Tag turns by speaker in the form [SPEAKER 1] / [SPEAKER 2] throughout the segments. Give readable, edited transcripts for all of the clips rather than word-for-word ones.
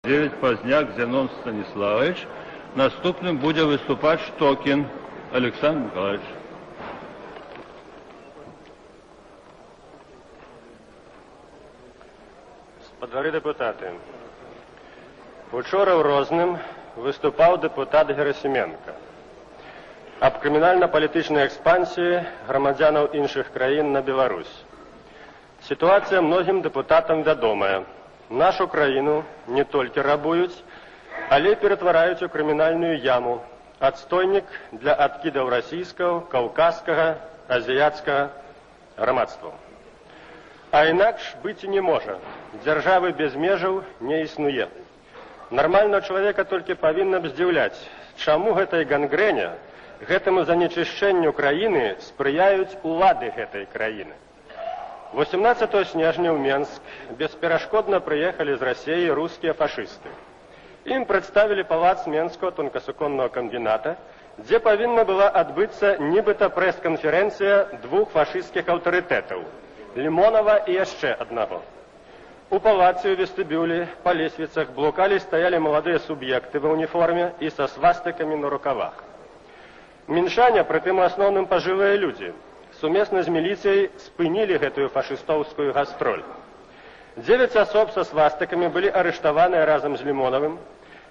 [SPEAKER 1] 9 Пазняк Зянон Станіслававіч. Наступным будзе выступаць Штокін Аляксандр Мікалаевіч.
[SPEAKER 2] Спадары дэпутаты, учора ў Розным выступаў дэпутат Герасіменка аб крымінальна-палітычнай экспансіі грамадзянаў іншых краін на Беларусь. Сітуацыя многім дэпутатам вядомая. Нашу краіну не толькі рабуюць, але ператвараюць у крымінальную яму, адстойнік для адкідаў расійскага, каўказскага, азіяцкага грамадства. А інакш быць і не можа. Дзяржавы без межаў не існуе. Нармальнага чалавека толькі павінна б здзіўляць, чаму гэтай гангрэне, гэтаму занечышчэнню краіны спрыяюць улады гэтай краіны. 18 снежня ў Менск бесперашкодна прыехалі з Расеі рускія фашысты. Ім прадставілі палац Менскага тонкасуконнага камбіната, дзе павінна была адбыцца нібыта прэс-канферэнцыя двух фашысцкіх аўтарытэтаў – Лімонава і яшчэ аднаго. У палацы ў вестыбюлі па лесвіцах блукалі стаялі маладыя суб'екты ва ўніформе і са свастыкамі на рукавах. Мінчане, прытым у асноўным пажылыя людзі, сумесна з міліцыяй спынілі гэтую фашыстоўскую гастроль. 9 асоб са свастыкамі былі арыштаваныя разам з Лімонавым,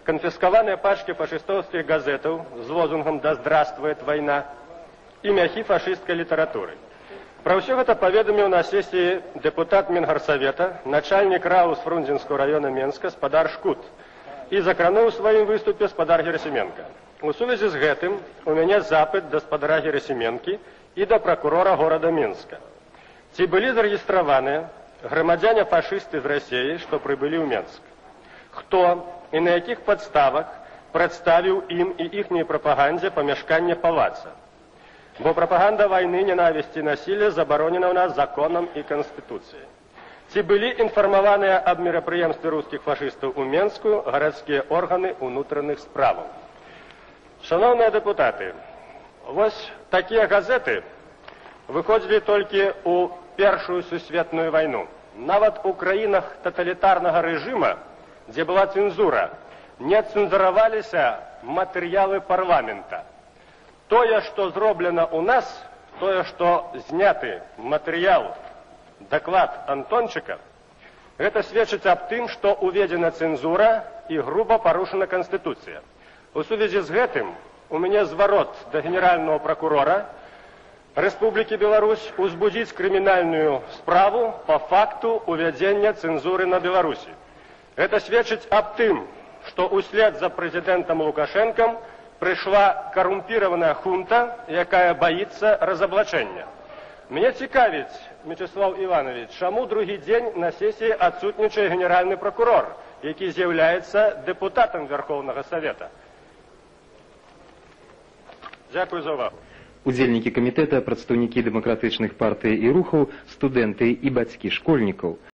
[SPEAKER 2] канфіскаваныя пачкі фашыстоўскіх газетаў з лозунгам «Да здравствует вайна» і мяхі фашысцкай літаратуры. Пра ўсё гэта паведаміў на сесіі дэпутат Мінгарсавета, начальнік РАУС Фрунзенскага района Менска спадар Шкут і закрануў у сваім выступе спадар Герасіменка. У сувязі з гэтым у мяне запыт да спадара Герасіменкі і да пракурора горада Менска. Ці былі зарэгістраваныя грамадзяне фашысты з Расеі, што прыбылі ў Менск? Хто і на якіх падставах прадставіў ім і іхняй прапагандзе памяшканне палаца? Бо прапаганда вайны, ненавісці і насілля забаронена ў нас законам і канстытуцыяй. Ці былі інфармаваныя аб мерапрыемстве рускіх фашыстаў у Менску гарадскія органы ўнутраных справаў? Шаноўныя дэпутаты, вось такія газеты выходзілі толькі ў першую сусветную вайну. Нават у краінах таталітарнага рэжыма, дзе была цэнзура, не цэнзураваліся матэрыялы парламента. Тое, што зроблена ў нас, тое, што зняты матэрыял, даклад Антончыка, гэта сведчыць аб тым, што ўведзена цэнзура і груба парушана Канстытуцыя. У сувязі з гэтым у мяне зварот да генеральнага пракурора Рэспублікі Беларусь узбудзіць крымінальную справу па факту ўвядзення цэнзуры на Беларусі. Гэта сведчыць аб тым, што ўслед за прэзідэнтам Лукашэнкам прыйшла карумпіраваная хунта, якая баіцца разаблачэння. Мяне цікавіць, Мечыслаў Іванавіч, чаму другі дзень на сесіі адсутнічае генеральны пракурор, які з'яўляецца дэпутатам Вярхоўнага Савета? Дзякую за ўвагу.
[SPEAKER 3] Удзельнікі камітэта, прадстаўнікі дэмакратычных партый і рухаў, студэнты і бацькі школьнікаў.